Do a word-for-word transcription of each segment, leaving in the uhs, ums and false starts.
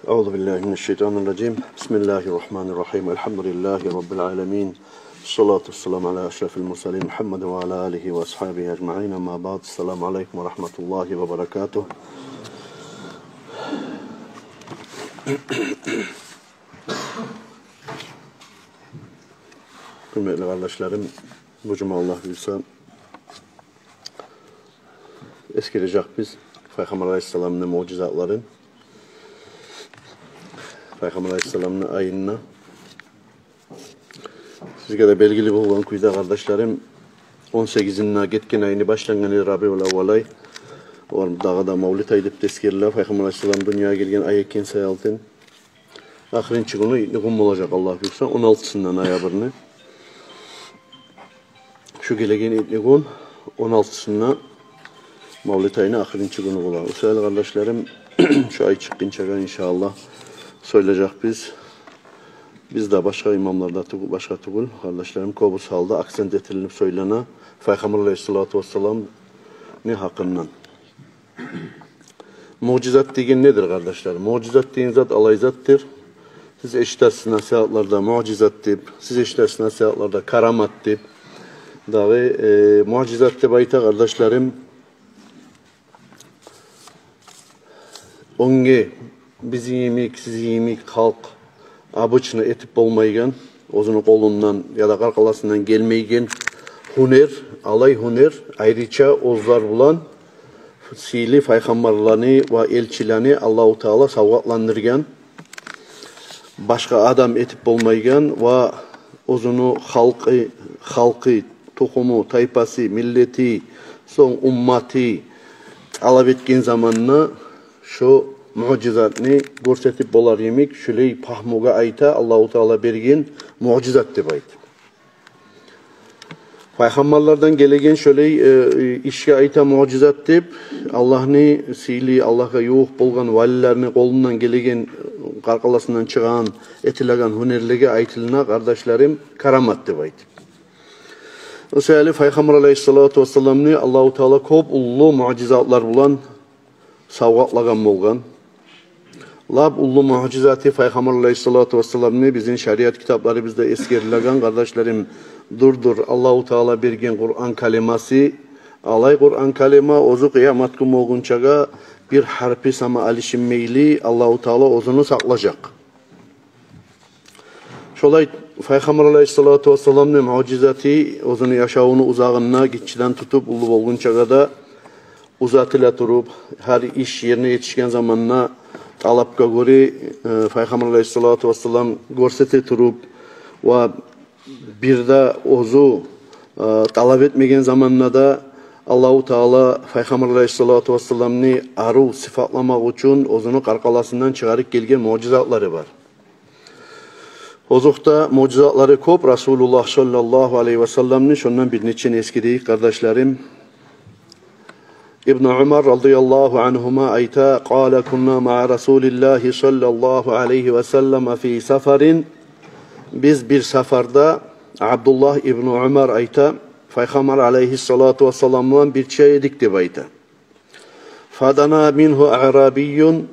أعوذ بالله من الشيطان الرجيم. بسم الله الرحمن الرحيم. الحمد لله رب العالمين. الصلاة والسلام على أشرف المرسلين محمد وعلى آله وأصحابه أجمعين. أما بعد. السلام عليكم ورحمة الله وبركاته. Гьюрметли къардашларым, бу жума, Аллагь буюрса, эсгережекбиз Пайхаммар алайгьиссаламны муъжизатларын. Пайхаммар алайгьиссаламны айында, сизге де белгили болгъан кюйде, къардашларым, он сегизинде гетген айны башлангъан эди рабиул аввал ай. Олар дагъы да мавлид ай деп де эсгериле. Пайхаммар алайгьиссалам дюньягъа гелген ай экен саялтын. Ахырынчы гюню итнигюн болажакъ, Аллагь буюрса, он алтысында ноябрны. Шу гелеген итнигюн, он алтысында, мавлид айны ахырынчы гюню бола. О саялы, къардашларым, шу ай чыкъгъынчагъа, иншааллагь, сёйлежекбиз. Биз де, башгъа имамлар да тюгю-, башгъа тюгюл, къардашларым, кёбюсю гьалда акцент этилинип сёйлене Пайхаммар алайгьиссалату вассаламны гьакъындан. Муъжизат деген недир, къардашлар? Муъжизат деген зат алай затдыр. Сиз эшитесиз насигьатларда муъжизат деп, сиз эшитесиз насигьатларда карамат деп. Дагъы, э, муъжизат деп айта, къардашларым, оьнге бизин йимик, сизин йимик халкъ обычно этип болмайгъан, оьзюню къолундан яда къаркъарасындан гелмейген гьюнер, алай гьюнер, айрыча оьзлер булан сыйлы пайхаммарланы ва элчилени Аллагьу Таала савгъатландыргъан, башгъа адам этип болмайгъан ва оьзюню халкъы, халкъы, тухуму, тайпасы, миллети, сонг умматы талап этген заманда шо муъжизатны гёрсетип болар йимик, шолай пагьмугъа айта, Аллагьу Таала берген муъжизат деп айта. Пайхаммарлардан гелеген шолай, э, ишге айта муъжизат деп, Аллагьны сыйлы, Аллагьгъа ювукъ болгъан валилерини къолундан гелеген, къаркъарасындан чыгъагъан, этилеген гьюнерлеге айтылына, къардашларым, карамат деп айта. О саялы Пайхаммар алайгьиссалату вассаламны Аллагьу Таала кёп уллу муъжизатлар булан савгъатлагъан болгъан. Лап уллу муъжизаты Пайхаммар алайгьиссалату вассаламны бизин шариат китапларыбызда эсгерилеген, къардашларым, дурдур Аллагьу Таала берген Къуран каламасы. Алай Къуран калама оьзю къыямат гюн болгъунчагъа бир гьарпы сама алышынмайлы Аллагьу Таала оьзюню сакълажакъ. Шолай Пайхаммар алайгьиссалату вассаламны муъжизаты оьзюню яшавуну узагъында гиччиден тутуп уллу болгъунчагъа да узатыла туруп, гьар иш ерине етишген заманда талапгъа гёре, э, Пайхаммар алайгьиссалату вассалам гёрсете туруп ва бир де оьзю, э, талап этмеген заманда да Аллагьу Таала Пайхаммар алайгьиссалату вассаламны арив сыпатламакъ учун оьзюню къаркъарасындан чыгъарып гелген муъжизатлары бар. Озокъда, муъжизатлары кёп Расулуллагь саллаллагьу алайгьи васалламны, шондан бир нечени эсгерейик, къардашларым. Ибну Умар радияллагьу ангьума айта: «Къала: кунна маъа Расулиллагьи саллаллагьу алайгьи васаллама фи сафарин». Биз бир сафарда, Абдуллагь ибну Умар айта, Пайхаммар алайгьиссалату вассалам булан бирче эдик деп айта. «Фадана мингьу аърабийюн».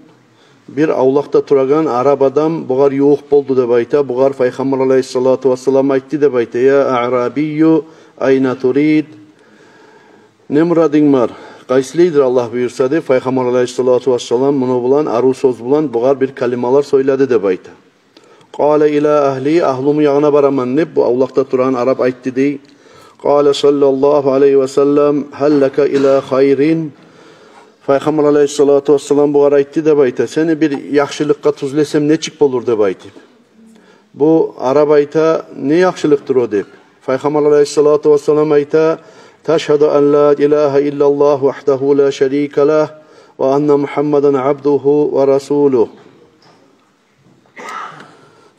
Бир авлакъда турагъан араб адам бугъар ювукъ болду деп айта. Бугъар Пайхаммар алайгьиссалату вассалам айтды деп айта: «Я аърабийю, айна турид?» «Не мурадынг бар? Къайсылайдыр, Аллагь буюрса?» — деп, Пайхаммар алайгьиссалату вассалам муну булан, арив сёз булан бугъар бир калималар сёйледи деп айта. «Къала: ила агьли, агьлюмню ягъына бараман», — деп, бу авлакъда турагъан араб айтды дей. «Къала саллаллагьу алайгьи васаллам: гьал лака ила хайрин?» Пайхаммар алайгьиссалату вассалам бугъар айтды деп айта: «Сени бир яхшылыкъгъа тюзлесем нечик болур?» — деп айтып. Бу араб айта: «Не яхшылыкъдыр о?» — деп. Пайхаммар алайгьиссалату вассалам айта: «Ташгьаду ан ла илагьа иллаллагь вагьдагьу ла шарика лагь ва анна Мугьаммадан абдугьу ва расулугь».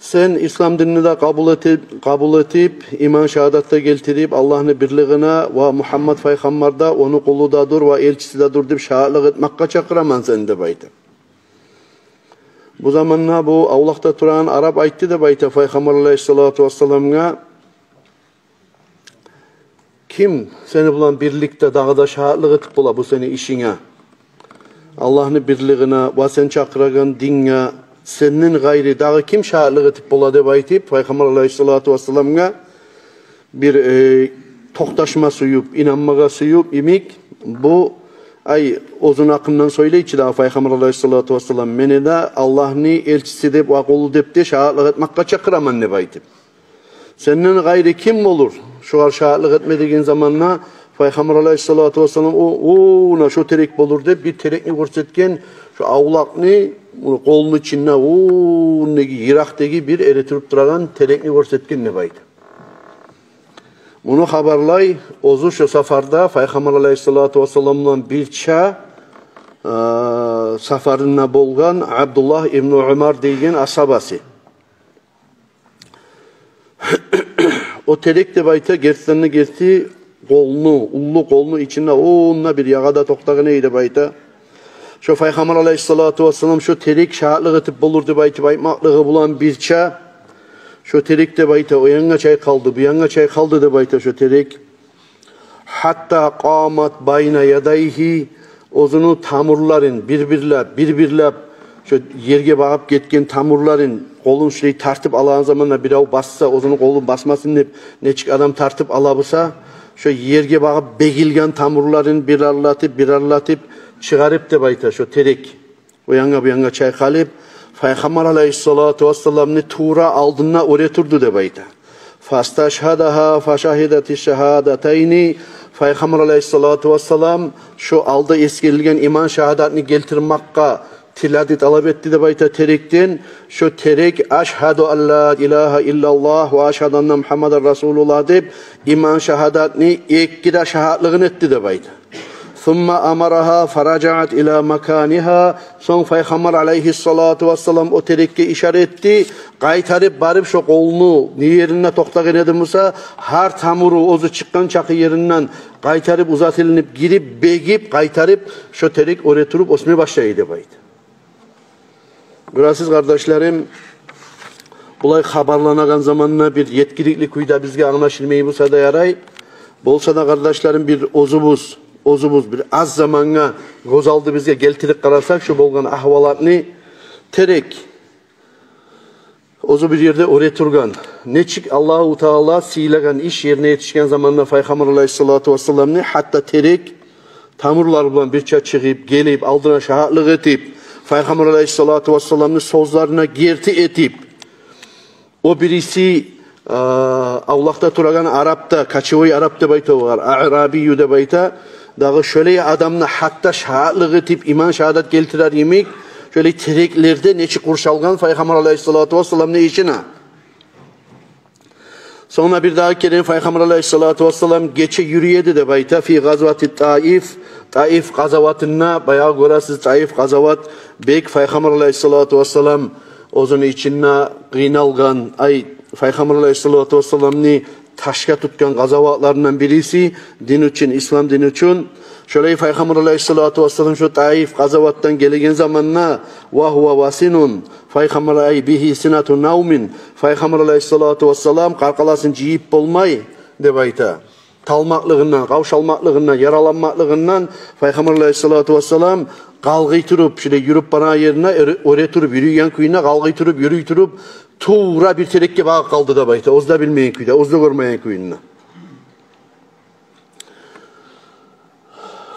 Сен ислам динни де къабул этип, къабул этип, иман шагьадат да гелтирип, Аллагьны бирлигине ва Мугьаммад пайхаммар да ону къулу да дур ва элчиси де дур деп шагьатлыкъ этмекге чакъыраман сени деп айта. Бу заманда бу авлакъда турагъан араб айтды деп айта Пайхаммар алайгьиссалату вассаламгъа: «Ким сени булан бирликде дагъы да шагьатлыкъ этип бола бу сени ишинге, Аллагьны бирлигине ва сен чакъырагъан динге, сенден къайры дагъы ким шагьатлыкъ этип бола?» — деп айтып, Пайхаммар алайгьиссалату вассаламгъа бир, э, токъташма сююп, инанмагъа сююп йимик, бу, ай, оьзюню гьакъындан сёйлей чи дагъы Пайхаммар алайгьиссалату вассалам: «Мени де Аллагьны элчиси деп ва къулу деп де шагьатлыкъ этмакъгъа чакъыраман», — деп айтып. «Сенден къайры ким болур шогъар шагьатлыкъ этме?» — деген заманда, Пайхаммар алайгьиссалату вассалам: «О, о, муна шо терек болур», — деп, бир терекни гёрсетген, шо авлакъны, муну къолуну ичинде, о, неги, йыракъдагъы бир эретуруп турагъан терекни гёрсетген деп айта. Муну хабарлай, оьзю шо сапарда Пайхаммар алайгьиссалату вассалам булан бирче, э, сапарында болгъан Абдуллагь ибну Умар деген асгьабасы. О терек деп айта, гертиден де герти къолну, уллу къолну ичинде, онда бир ягъада токътагъан эди деп айта. Шо Пайхаммар алайгьиссалату вассалам шо терек шагьатлыкъ этип болур деп айтып айтмакълыгъы булан бирче, шо терек деп айта, о янгъа чайкъалды, бу янгъа чайкъалды деп айта шо терек. Гьатта къамат байна ядайгьи, оьзюню тамурларын бир-бирлеп, бир-бирлеп, шо ерге багъып гетген тамурларын, къолун шулай тартып алагъан заманда, бирев басса, оьзюню къолун басмасын деп, нечик адам тартып ала буса, шо ерге багъып бегилген тамурларын бирерлетип, бирерлетип чыгъарып деп айта шо терек. О янгъа, бу янгъа чайкъалып, Пайхаммар алайгьиссалату вассаламны тувра алдында оьре турду деп айта. Фасташгьадагьа фашагьидати шагьадатайни. Пайхаммар алайгьиссалату вассалам шо алда эсгерилген иман шагьадатны гелтирмакъгъа тиледи, талап этди деп айта терекден. Шо терек: «Ашгьаду ан ла илагьа иллаллагь ва ашгьаду анна Мугьаммадан расулуллагь», — деп, иман шагьадатны эки де шагьатлыгъын этди деп айта. Сумма амарагьа фаражаат ила маканигьа. Сонг Пайхаммар алайгьиссалату вассалам о терекге ишара этди. Къайтарып барып, шо къолну не еринде токътагъан эди буса, гьар тамуру оьзю чыкъгъан чакъы еринден къайтарып узатылынып гирип, бегип, къайтарып шо терек оьре туруп оьсме башлай деп айта. Гёресиз, къардашларым, булай хабарланагъан заманда бир етгиликли кюйде бизге англашылмай буса да ярай. Болса да, къардашларым, бир оьзюбюз, оьзюбюз бир аз замангъа гёз алдыбызгъа гелтирип къарасакъ, шо болгъан агьвалатны, терек оьзю бир ерде оьре тургъан. Нечик Аллагьу Таала сыйлагъан иш ерине етишген заманда Пайхаммар алайгьиссалату вассаламны, гьатта терек тамурлар булан бирче чыгъып, гелип, алдына шагьатлыкъ этип, Пайхаммар алайгьиссалату вассаламны сёзлерине герти этип. О бириси, а, авлакъда турагъан арап да, кочевой арап деп айта огъар, аърабию деп айта. Дагъы шолай адамны гьатта шагьатлыкъ этип, иман шагьадат гелтирер йимик, шолай тереклерде нечик къуршалгъан Пайхаммар алайгьиссалату вассаламны ишине. Сонг бирдагъы керен Пайхаммар алайгьиссалату вассалам гече юрюй эди деп айта, фи гъазвати Таиф, Таиф къазаватында. Баягъы, гёресиз, Таиф къазават бек Пайхаммар алайгьиссалату вассалам оьзюню ичинде къыйналгъан, ай, Пайхаммар алайгьиссалату вассаламны ташгъа тутгъан къазаватларындан бириси, дин учун, ислам дин учун. Шолай Пайхаммар алайгьиссалату вассалам шо Таиф къазаватдан гелеген заманда, ва гьува васинун, Пайхаммар, ай, бигьи синату навмин, Пайхаммар алайгьиссалату вассалам къаркъарасын жыйып болмай деп айта. Талмакълыгъындан, къавшалмакълыгъындан, яраланмакълыгъындан Пайхаммар алайгьиссалату вассалам къалгъый туруп, шулай юрюп барагъан ерине, оьре, оьре туруп, юрюйген кюйюне къалгъый туруп, юрюй туруп, тувра бир терекге багъып къалды деп айта. Оьзю де билмейген кюйде, оьзю де гёрмейген кюйюнде.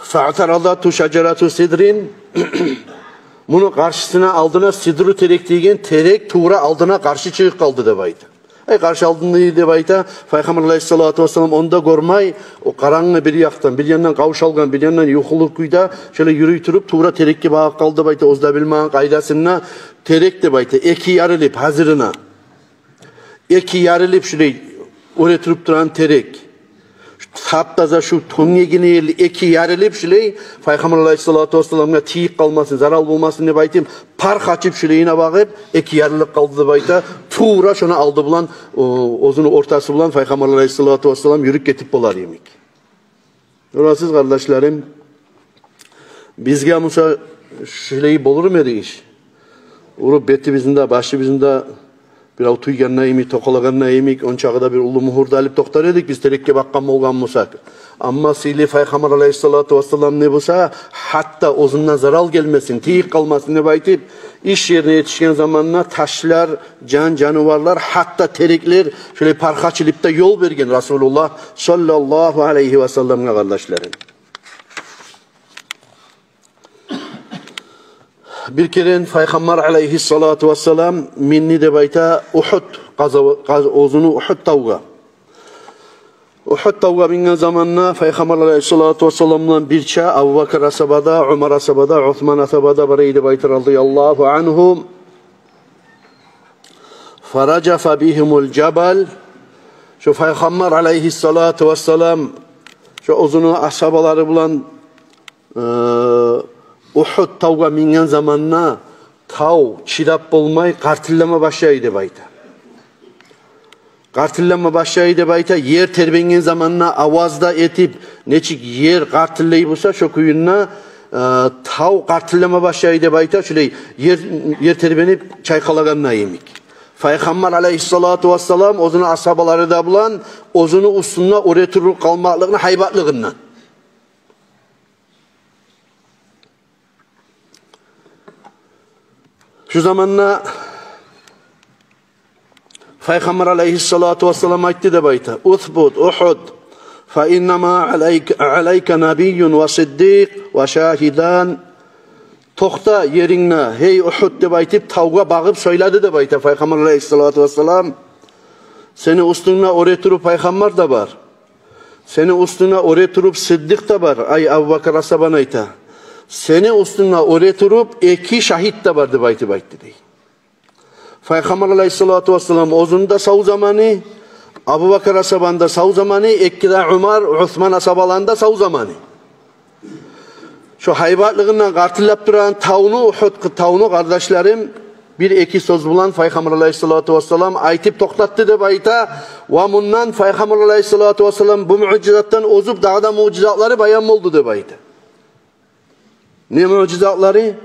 Фаътарадатгьу шажарату сидрин. Муну къаршысына, алдына сидру терек деген терек тувра алдына къаршы чыгъып къалды деп айта. Ай, къаршы алдында деп айта, Пайхаммар алайгьиссалату вассалам ону да гёрмей, о къарангы бир якъдан, бир яндан къавшалгъан, бир яндан юхулу кюйде, шолай юрюй туруп, тувра терекге багъып къалды деп айта, оьзю де билмейген къайдасында. Терек деп айта, эки ярылып, гьазирине. Эки ярылып шулай оьре туруп турагъан терек. Таптаза шу тёнгегине ерли эки ярылып шулай, Пайхаммар алайгьиссалату вассаламгъа тийип къалмасын, зарал болмасын деп айтып, парх ачып шулайына багъып, эки ярылып къалды деп айта. Тувра шону алды булан, о, оьзюню ортасы булан Пайхаммар алайгьиссалату вассалам юрюп гетип болар йимик. Гёресиз, къардашларым, бизге буса шулай болурму эди иш? Уруп бетибизни де, башыбызны да бирев тюйгенде йимик, токъалагъанда йимик, ончакъы да бир уллу мугьур да алып токътар эдик биз, терекге бакъгъан болгъан бусакъ. Амма сыйлы Пайхаммар алайгьиссалату вассалам не буса, гьатта оьзюнден зарал гелмесин, тийип къалмасын деп айтып, Иш ерине етишген заманда ташлар, жан-жаныварлар, гьатта тереклер шолай парха ачылып да ёл берген Расулуллагь саллаллагьу алайгьи васалламгъа, къардашларым. Бир керен Пайхаммар алайгьиссалату вассалам минди деп айта Ухуд къаза-, къаз-, оьзюню Ухуд тавгъа. Ухуд тавгъа минген заманда Пайхаммар алайгьиссалату вассалам булан бирче Абубакар асгьаба да, Умар асгьаба да, Усман асгьаба да бар эди деп айта, радияллагьу ангьум. Фаражафа бигьимул жабал. Шо Пайхаммар алайгьиссалату вассалам шо оьзюню асгьабалары булан, э, Ухуд тавгъа минген заманда тав чыдап болмай къартыллама башлай деп айта. Къартыллама башлай деп айта, ер тербенген заманда аваз да этип, нечик ер къартыллай буса, шо кюйде, э, тав къартыллама башлай деп айта, шолай ер, ер тербенип чайкъалагъанда йимик. Пайхаммар алайгьиссалату вассалам оьзюню асгьабалары да булан оьзюню уьстюнде оьре туруп къалмакълыгъыны гьайбатлыгъындан. Шу заманда Пайхаммар алайгьиссалату вассалам айтды деп айта: «Усбут, Ухуд, фа иннама алайка, алайка набийюн ва сиддикъ ва шагьидан». Токъта ерингде, гьей Ухуд, деп айтып, тавгъа багъып сёйледи деп айта Пайхаммар алайгьиссалату вассалам. Сени уьстюнгде оьре туруп пайхаммар да бар. Сени уьстюнгде оьре туруп сиддикъ да бар, ай Абубакар асгьабаны айта. Сени уьстюнгде оьре туруп эки шагьит де бар деп айтып айтды дей. Пайхаммар алайгьиссалату вассалам оьзюню де сав заманы, Абубакар асгьабаны да сав заманы, эки де Умар, Усман асгьабаланы да сав заманы. Шо гьайбатлыгъындан къартыллап турагъан тавну, Ухуд тавну, къардашларым, бир-эки сёз булан Пайхаммар алайгьиссалату вассалам айтып токътатды деп айта. Ва мундан Пайхаммар алайгьиссалату вассалам бу муъжизатдан озуп, дагъы да муъжизатлары баян болду деп айта. Не муъжизатлары?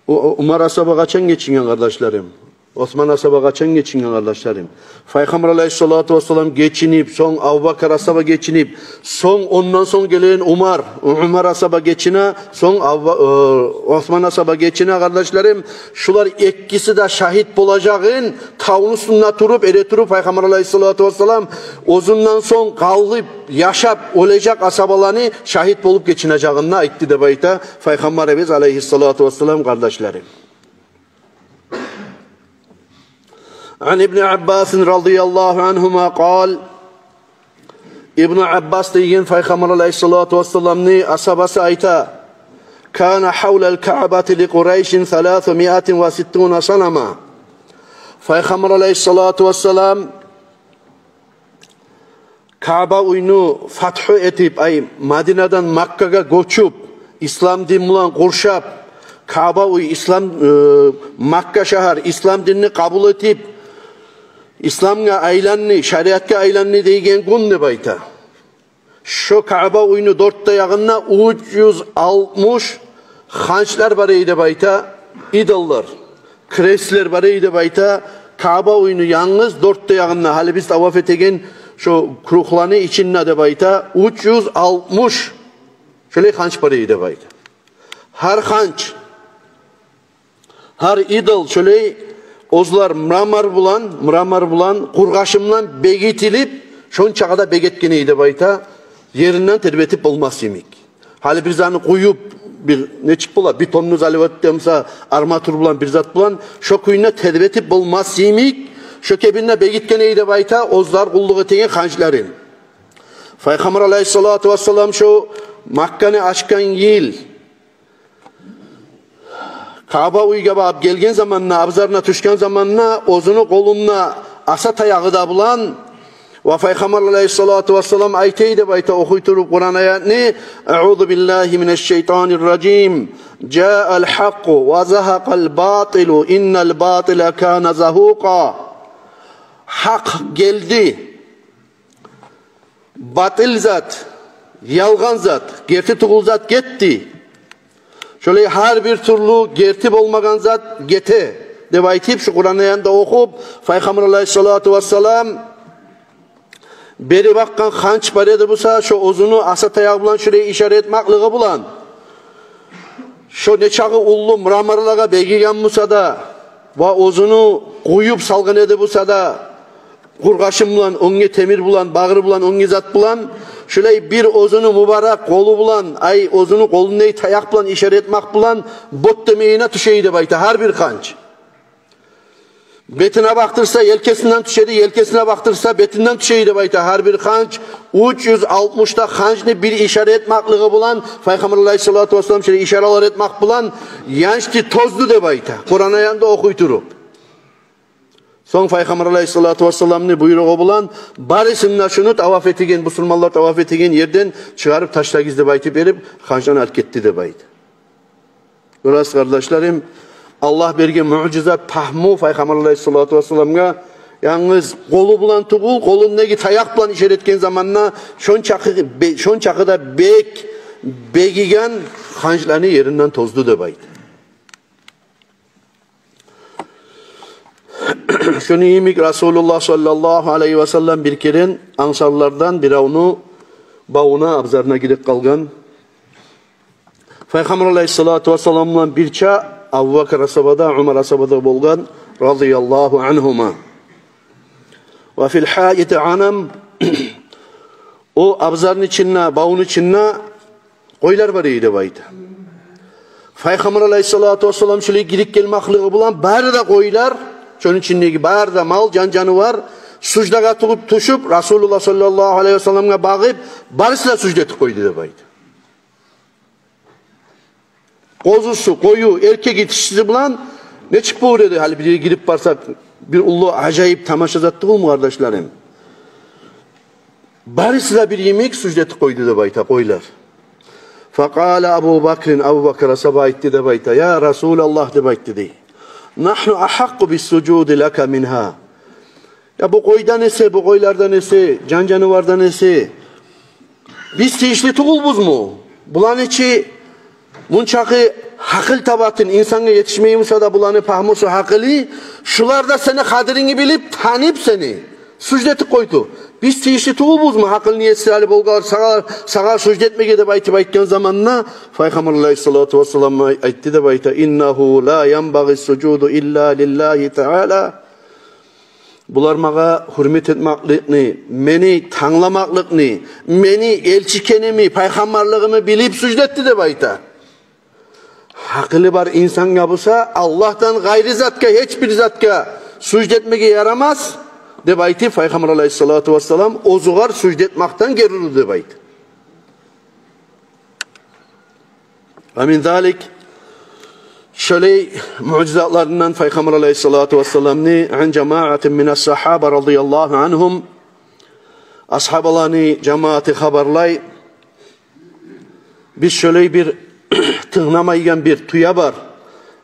У-, У-, Умар асгьаба къачан гечинген, къардашларым? Усман асгьаба къачан гечинген, къардашларым? Пайхаммар алайгьиссалату вассалам гечинип, сонг Абубакар асгьаба гечинип, сонг ондан сонг гелеген Умар, Умар асгьаба гечине, сонг Абу-, э, Усман асгьаба гечине, къардашларым. Шулар экиси де шагьит болажагъын тавну уьстюнде туруп, эретуруп, Пайхаммар алайгьиссалату вассалам оьзюнден сонг къалып, яшап оьлежек асгьабаланы шагьит болуп гечинежегин айтды деп айта Пайхаммарыбыз алайгьиссалату вассалам, къардашларым. Ан ибни Аббасин радияллагьу ангьума къал. Ибну Аббас деген Пайхаммар алайгьиссалату вассаламны асгьабасы айта: «Кана гьавлал Каъбати ли Къурайшин саласу миатин ва ситтуна санама». Пайхаммар алайгьиссалату вассалам Каъба уьйню фатгьу этип, ай, Мадинадан Маккагъа гёчюп, ислам дин булан къуршап, Каъба уьй, ислам, э, Макка шагьар ислам динни къабул этип, исламгъа айланды, шариатгъа айланды деген гюн деп айта. Шо Каъба уьйню дёрт де ягъында уьч юз алтмыш ханчлар бар эди деп айта, идоллар, крестлер бар эди деп айта. Каъба уьйню янгыз дёрт де ягъында, гьали биз таваф этеген шо кругланы ичинде деп айта, уьч юз алтмыш шолай ханч бар эди деп айта. Гьар ханч, гьар идол шолай оьзлер мрамор булан, мрамор булан, къургъашым булан бегитилип, шончагъа да бегетген эди деп айта, еринден тербетип болмас йимик. Гьали бир затны къуюп, бир нечик бола, бетонну заливать этсе, арматур булан, бир зат булан, шо кюйде тербетип болмас йимик, шо кюйде бегитген эди деп айта оьзлер къуллукъ этеген ханчларын. Пайхаммар алайгьиссалату вассалам шо Макканы ачгъан йыл Каъба уьйге барып гелген заманда, абзарына тюшген заманда, оьзюню къолунда аса таягъы да булан, ва Пайхаммар алайгьиссалату вассалам айта эди деп айта, охуй туруп Къуран аятны: «Аъузу биллагьи минаш шайтанир ражим. Жаал гьакъкъу ва загьакъал батилу, иннал батила кана загьукъа». Гьакъ гелди, батил зат, ялгъан зат, герти тюгюл зат гетди. Шолай гьар бир тюрлю герти болмагъан зат гете деп айтып, шу Къуран аятны да охуп, Пайхаммар алайгьиссалату вассалам бери бакъгъан ханч бар эди буса, шо оьзюню аса таягъы булан шолай ишара этмеклиги булан, Шо нечакъы уллу мраморлагъа бегиген буса да, ва оьзюню къуюп салгъан эди буса да, къургъашын булан, оьнге темир булан, багъыр булан, оьнге зат булан, шулай бир оьзюню мубарак къолу булан, ай, оьзюню къолундагъы таякъ булан ишара этмек булан бот демейине тюше эди деп айта гьар бир ханч. Бетине бакъдырса, елкесинден тюше эди, елкесине бакъдырса, бетинден тюше эди деп айта гьар бир ханч. Уьч юз алтмыш да ханчны бир ишара этмеклиги булан, Пайхаммар алайгьиссалату вассалам шулай ишаралар этмек булан янчды, тозду деп айта, Къуран аятны охуй туруп. Сонг Пайхаммар алайгьиссалату вассаламны буйругъу булан барысын да шуну таваф этеген, бусурманлар таваф этеген ерден чыгъарып ташлагъыз деп айтып берип, ханчланы алып гетди деп айта. Гёресиз, къардашларым, Аллагь берген муъжизат, пагьму Пайхаммар алайгьиссалату вассаламгъа янгыз къолу булан тюгюл, къолундагъы таякъ булан ишара этген заманда шончакъы бе-, шончакъы да бек бегиген ханчланы еринден тозду деп айта. Шону йимик Расулуллагь саллаллагьу алайгьи васаллам бир керен ансарлардан биревню бавуна, абзарына гирип къалгъан. Пайхаммар алайгьиссалату вассалам булан бирче Абубакр асгьаба да, Умар асгьаба да болгъан, радияллагьу ангьума. Ва фил гьаити гъанам, о абзарны ичинде, бавну ичинде къойлар бар эди деп айта. Пайхаммар алайгьиссалату вассалам шулай гирип гелмеклиги булан бары да къойлар, шону ичиндеги бары да мал, жан-жанывар суждагъа тюшюп, тюшюп, Расулуллагь саллаллагьу алайгьи васалламгъа багъып, барысы да сужда этип къойду деп айта. Къозусу, къою, эркеги, тишиси булан нечик болур эди, гьали бир ерге гирип барсакъ, бир уллу ажайып тамаша зат тюгюлмю, къардашларым? Барысы да бир йимик сужда этип къойду деп айта къойлар. Факъала Абу Бакрин, Абубакр асгьаба айтды деп айта: «Я Расулаллагь, — деп айтды дей, — нагьну агьакъкъу бис-сужуди лака мингьа». Я бу къойдан эсе, бу къойлардан эсе, жан-жанывардан эсе биз тийишли тюгюлбюзмю? Буланы чы мунчакъы гьакъыл табатын инсангъа етишмей буса да, буланы пагьмусу, гьакъылы, шулар да сени къадирингни билип, танып сени, сужда этип къойду. Биз тийишли тюгюлбюзмю, гьакъылны есири болгъанлар, сагъа, сагъа сужда этмеге деп айтып айтгъан заманда, Пайхаммар алайгьиссалату вассалам ай-, айтды деп айта: «Иннагьу ла янбагъи-с-сужуду илла лиллагьи таала». Булар магъа гьюрмет этмекликни, мени танымакълыкъны, мени элчи экенимни, пайхаммарлыгъымны билип сужда этди деп айта. Гьакъылы бар инсангъа буса, Аллагьдан гъайры затгъа, гьеч бир затгъа сужда этмеге ярамас деп айтып, Пайхаммар алайгьиссалату вассалам оьзюгер сужда этмекден гери урду деп айта. Ва мин залик, шолай муъжизатларындан Пайхаммар алайгьиссалату вассаламны, ан жамаатин минас-сагьаба радияллагьу ангьум, асгьабаланы жамааты хабарлай: «Биз шолай бир тынгламайгъан бир тюе бар,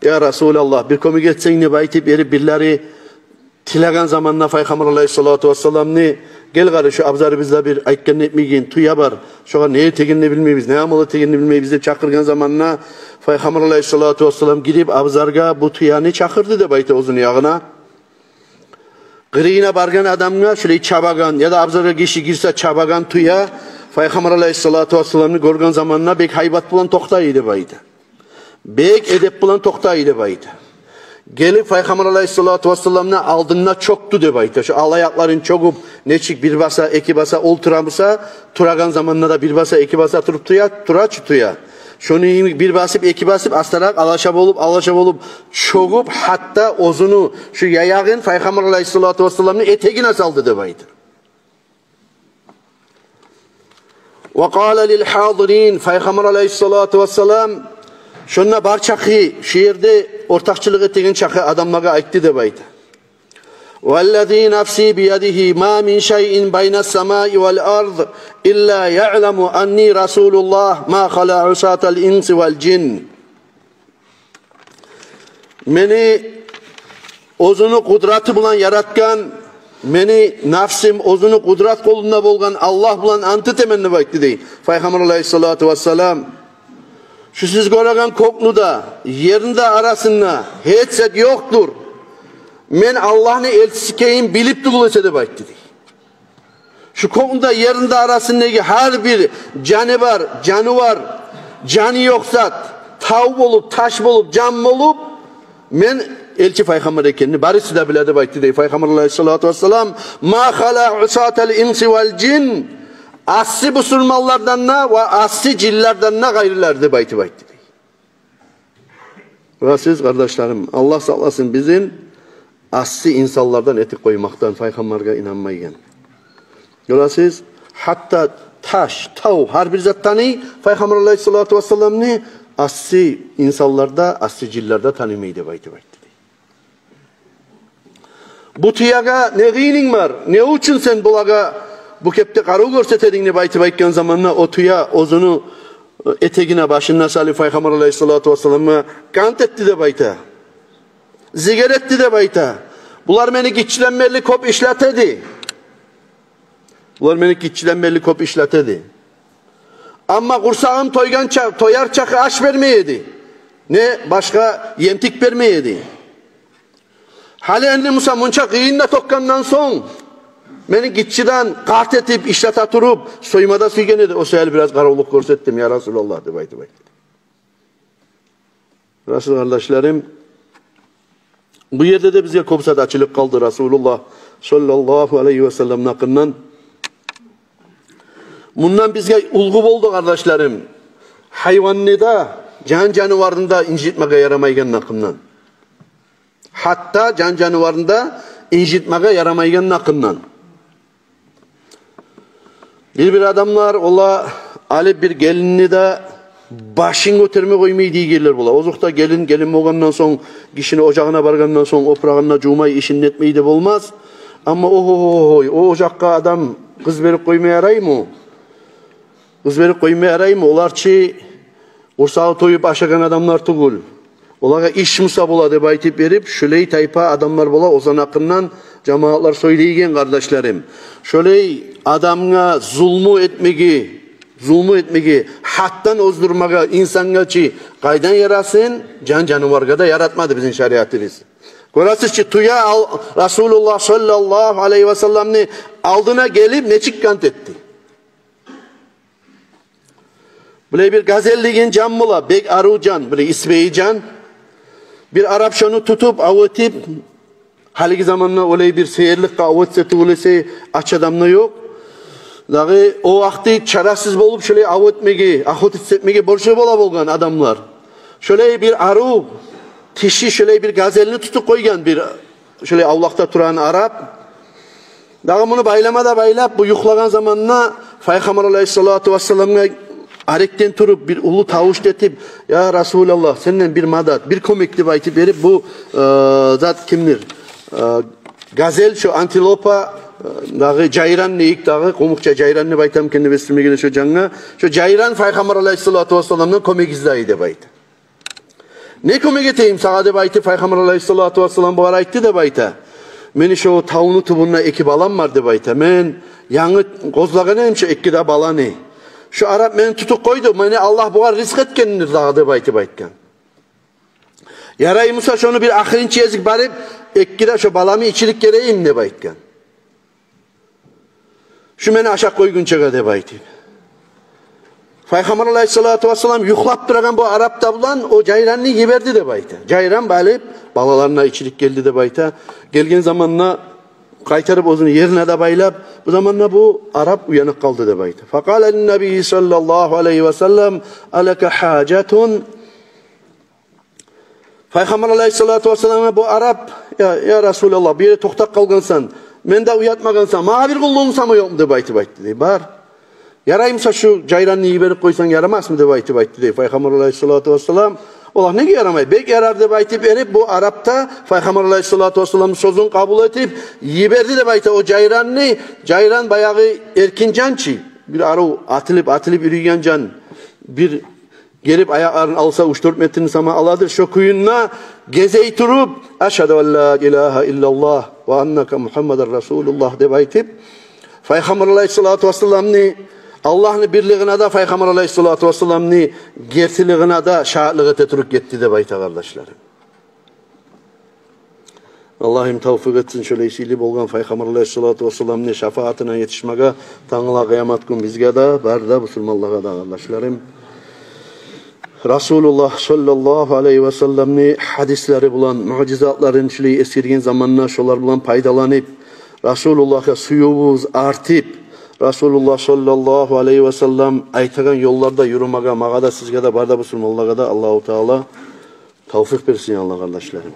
я Расулаллагь, бир кёмек этсенг», — деп айтып берип, бирлери тилеген заманда Пайхаммар алайгьиссалату вассаламны: «Гел къара, шу абзарыбызда бир айтгъан этмейген тюе бар. Шогъар не этегенни билмейбиз, не амал этегенни билмейбиз», — деп чакъыргъан заманда, Пайхаммар алайгьиссалату вассалам гирип абзаргъа, бу тюени чакъырды деп айта оьзюню ягъына. Къырыйына баргъан адамгъа, шулай чабагъан, яда абзаргъа гиши гирсе чабагъан тюе, Пайхаммар алайгьиссалату вассаламны гёрген заманда бек гьайбат булан токътай деп айта. Бек эдеп булан токътай деп айта. Гелип Пайхаммар алайгьиссалату вассаламны алдында чёкдю деп айта. Шу ал аякъларын чёгюп, нечик бир баса, эки баса олтура буса, турагъан заманда да бир баса, эки баса туруп тюе, тура чы тюе. Шону йимик бир басып, эки басып, астаракъ алаша болуп, алаша болуп чёгюп, гьатта оьзюню шу яягъын Пайхаммар алайгьиссалату вассаламны этегине салды деп айта. Ва къала лил гьадирин, Пайхаммар алайгьиссалату вассалам шонда бар чакъы, шу ерде ортакъчылыкъ этеген чакъы адамлагъа айтды деп айта: «Валлази нафси биядигьи, ма мин шайин байнас-самаи вал-ард илла яъламу анни Расулуллагь, ма хала усатал инси вал-жин». Мени оьзюню къудраты булан яратгъан, мени нафсым оьзюню къудрат къолунда болгъан Аллагь булан ант этемен деп айтды дей Пайхаммар алайгьиссалату вассалам. Шу сиз гёреген кёкню де, ерни де арасында гьеч зат ёкъдур, мен Аллагьны элчиси экенин билип тюгюл эсе деп айтды дей. Шу кёкню де, ерни де арасындагъы гьар бир жаны бар жанывар, жаны ёкъ зат, тав болуп, таш болуп, жан болуп, мен элчи пайхаммар экенни барысы да биле деп айтды дей Пайхаммар алайгьиссалату вассалам. «Ма хала усатал инси вал жин». Асси бусурманлардан да ва асси жинлерден де къайрылар деп айтып айтды дей. Ва сиз, къардашларым, Аллагь сакъласын бизин асси инсанлардан этип къоймакъдан, пайхаммаргъа инанмайгъан. Гёресиз, гьатта таш, тав, гьар бир зат таный Пайхаммар алайгьиссалату вассаламны, асси инсанлар да, асси жинлер де танымай деп айтып айтды дей. «Бу тюеге не къыйынынг бар? Не учун сен булагъа бу кепде къарав гёрсетединг?» — деп айтып айтгъан заманда, о тюе оьзюню, э, этегине, башына салып, Пайхаммар алайгьиссалату вассаламгъа кант этди деп айта. Зигер этди деп айта. «Булар мени гиччиден берли кёп ишлете эди. Булар мени гиччиден берли кёп ишлете эди. Амма къурсагъым тойгъанча, тояр чакъы аш бермей эди, не башгъа емтик бермей эди. Гьали энни буса мунча къыйын да тёкгенден сонг, мени гиччиден къарт этип ишлете туруп, сойма да сюйген эди. О саялы бираз къаравлукъ гёрсетдим, я Расулаллагь», — деп айтып айтды. Расул, къардашларым, бу ерде де бизге кёп зат ачылып къалды Расулуллагь саллаллагьу алайгьи васалламны гьакъындан. Мундан бизге уьлгю болду, къардашларым. Гьайванны да, жан-жаныварны да инжитмеге ярамайгъан гьакъындан. Гьатта жан-жаныварны да инжитмеге ярамайгъан гьакъындан. Бир-бир адамлар, олар алып бир гелинни де башын гётерме къоймай дегенлер бола. Озокъда, гелин, гелин болгъандан сонг, гишини ожагъына баргъандан сонг, опурагъын да жувмай, ишин этмей де болмас. Амма, охо-хо-хой, о ожакъгъа адам къыз берип къойма яраймы? Къыз берип къойма яраймы? Олар чы къурсагъы тоюп ашагъан адамлар тюгюл. Олагъа иш буса бола деп айтып берип, шолай тайпа адамлар бола, озан гьакъындан жамаатлар сёйлейген, къардашларым. Шолай адамгъа зулму этмеге, зулму этмеге, гьатдан оздурмагъа инсангъа чы къайдан ярасын, жан-жанываргъа да яратмады бизин шариатыбыз. Гёресиз чи, тюе ал-, Расулуллагь саллаллагьу алайгьи васалламны алдына гелип, нечик кант этди. Булай бир газель деген жан бола, бек арив жан, бир исбайы жан. Бир арап шону тутуп, ав этип, гьалиги заманда олай бир сейирликге ав этсе тюгюл эсе, ач адам да ёкъ. Дагъы о вакъти чарасыз болуп, шолай ав этмеге, охотиться этмеге борчлу бола болгъан адамлар. Шолай бир арив тиши шолай бир газельни тутуп къойгъан бир шолай авлакъда турагъан арап. Дагъы муну байлама да байлап, бу юхлагъан заманда Пайхаммар алайгьиссалату вассаламгъа арекден туруп, бир уллу тавуш этип: «Я Расулаллагь, сенден бир мадат, бир кёмек», — деп айтып берип, бу, э, зат кимдир? Э, газель, шо антилопа, э, дагъы жайран дейик, дагъы къумукъча жайран деп айтамы экен деп эсиме геле шо жангъа. Шо жайран Пайхаммар алайгьиссалату вассаламдан кёмек излей деп айта. «Не кёмек этейим сагъа?» — деп айтып, Пайхаммар алайгьиссалату вассалам бугъар айтды деп айта: «Мени шо тавну тюбюнде эки балам бар, — деп айта. — Мен янгы къозлагъан эдим шо эки де баланы. Шо арап мени тутуп къойду, мени Аллагь бугъар ризкъы этгендир дагъы», — деп айтып айтгъан. «Ярай буса, шону бир ахырынчы гезик барып, эки де шо баламны ичирип гелейим», — деп айтгъан. «Шу мени ашап къойгъунчагъа», — деп айтып. Пайхаммар алайгьиссалату вассалам юхлап турагъан бу арап да булан о жайранны йиберди деп айта. Жайран балып, балаларына ичирип гелди деп айта. Гелген заманда къайтарып оьзюню ерине де байлап, бу заманда бу арап уянып къалды деп айта. «Факъала линнабийи саллаллагьу алайгьи васаллам: алака гьажатун?» Пайхаммар алайгьиссалату вассаламгъа бу арап: «Я, я Расулаллагь, бир ерде токътап къалгъансан, мени де уятмагъансан, магъа бир къуллугъунг сама ёкъму?» — деп айтып айтды дей. «Бар». «Ярай буса, шу жайранны йиберип къойсанг ярамасмы?» — деп айтып айтды дей Пайхаммар алайгьиссалату вассалам. Олар: «Неге ярамай? Бек ярар», — деп айтып берип, бу арап да Пайхаммар алайгьиссалату вассаламны сёзюн къабул этип, йиберди деп айта о жайранны. Жайран баягъы эркин жан чы, бир арив атылып, атылып юрюйген жан, бир гелип аякъларын алса, уьч-дёрт метрни сама аладыр. Шо кюйде гезей туруп: «Ашгьаду ан ла илагьа иллаллагь ва аннака Мугьаммадан Расулуллагь», — деп айтып, Пайхаммар алайгьиссалату вассаламны, Аллагьны бирлигине де, Пайхаммар алайгьиссалату вассаламны гертилигине де шагьатлыкъ эте туруп гетди деп айта, къардашларым. Аллагьым тавфикъ этсин шолай сыйлы болгъан Пайхаммар алайгьиссалату вассаламны шафаатына етишмеге тангала къыямат гюн бизге де, бары да бусурманлагъа да, къардашларым. Расулуллагь саллаллагьу алайгьи васалламны гьадислери булан, муъжизатларын шулай эсгерген заманда шолар булан пайдаланып, Расулуллагьгъа сюювюбюз артып, Расулуллагь саллаллагьу алайгьи васаллам айтагъан ёлларда юрюмеге магъа да, сизге де, бары да бусурманлагъа да Аллагьу Таала тавфикъ берсин, Аллагь, къардашларым.